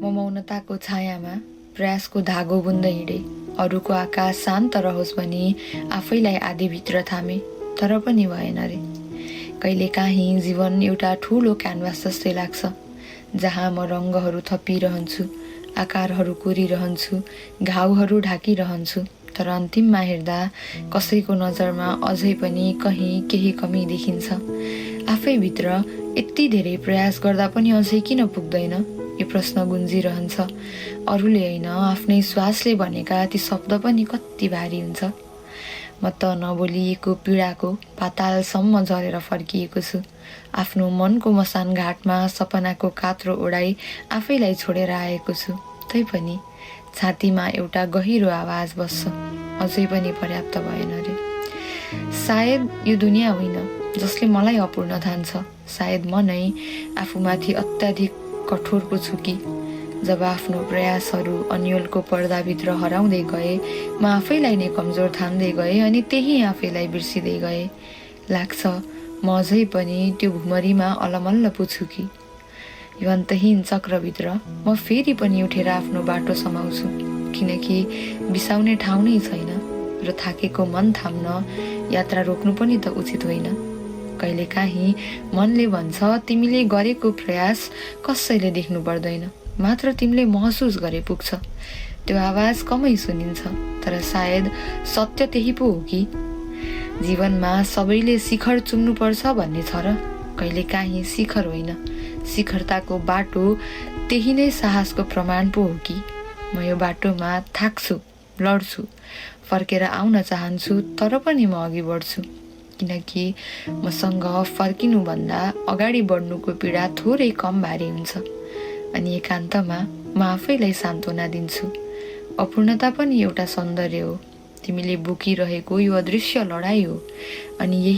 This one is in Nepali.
म मौनताको छायामा प्रयासको धागो बुन्दै हिँडे। अरूको आकाश शान्त रहोस् भनी आफैलाई आधीभित्र थामे, तर पनि भएन रे। कहिलेकाहीँ जीवन एउटा ठुलो क्यानभास जस्तै लाग्छ, जहाँ म रङ्गहरू थपिरहन्छु, आकारहरू कोरिरहन्छु, घाउहरू ढाकिरहन्छु, तर अन्तिममा हेर्दा कसैको नजरमा अझै पनि कहीँ केही कमी देखिन्छ। आफैभित्र यति धेरै प्रयास गर्दा पनि अझै किन पुग्दैन, यो प्रश्न गुन्जिरहन्छ। अरूले होइन, आफ्नै श्वासले भनेका ती शब्द पनि कति भारी हुन्छ। म त नबोलिएको पीडाको पातालसम्म झरेर फर्किएको छु। आफ्नो मनको मसान घाटमा सपनाको कात्रो ओढाई आफैलाई छोडेर आएको छु। तैपनि छातीमा एउटा गहिरो आवाज बस्छ, अझै पनि पर्याप्त भएन रे। सायद यो दुनियाँ होइन जसले मलाई अपूर्ण ठान्छ। सायद म नै आफूमाथि अत्याधिक कठोर पो छु कि। जब आफ्नो प्रयासहरू अन्यलको पर्दाभित्र हराउँदै गए, म आफैलाई नै कमजोर ठान्दै गएँ अनि त्यही आफैलाई बिर्सिँदै गएँ। लाग्छ म अझै पनि त्यो भुमरीमा अलमल्ल पो छु कि। यो अन्तहीन चक्रभित्र म फेरि पनि उठेर आफ्नो बाटो समाउँछु, किनकि बिसाउने ठाउँ नै छैन र थाकेको मन थाम्न यात्रा रोक्नु पनि त उचित होइन। कहिलेकाहीँ मनले भन्छ तिमीले गरेको प्रयास कसैले देख्नु पर्दैन, मात्र तिमीले महसुस गरे पुग्छ। त्यो आवाज कमै सुनिन्छ, तर सायद सत्य त्यही पो हो कि। जीवनमा सबैले शिखर चुम्नुपर्छ भन्ने छ र? कहिलेकाहीँ शिखर होइन, शिखरताको बाटो त्यही नै साहसको प्रमाण पो हो कि। म यो बाटोमा थाक्छु, लड्छु, फर्केर आउन चाहन्छु, तर पनि म अघि बढ्छु, किनकि मसँग फर्किनुभन्दा अगाडि बढ्नुको पीडा थोरै कम भारी हुन्छ। अनि एकान्तमा म आफैलाई सान्त्वना दिन्छु, अपूर्णता पनि एउटा सौन्दर्य हो। तिमीले बोकिरहेको यो अदृश्य लडाई हो, अनि यही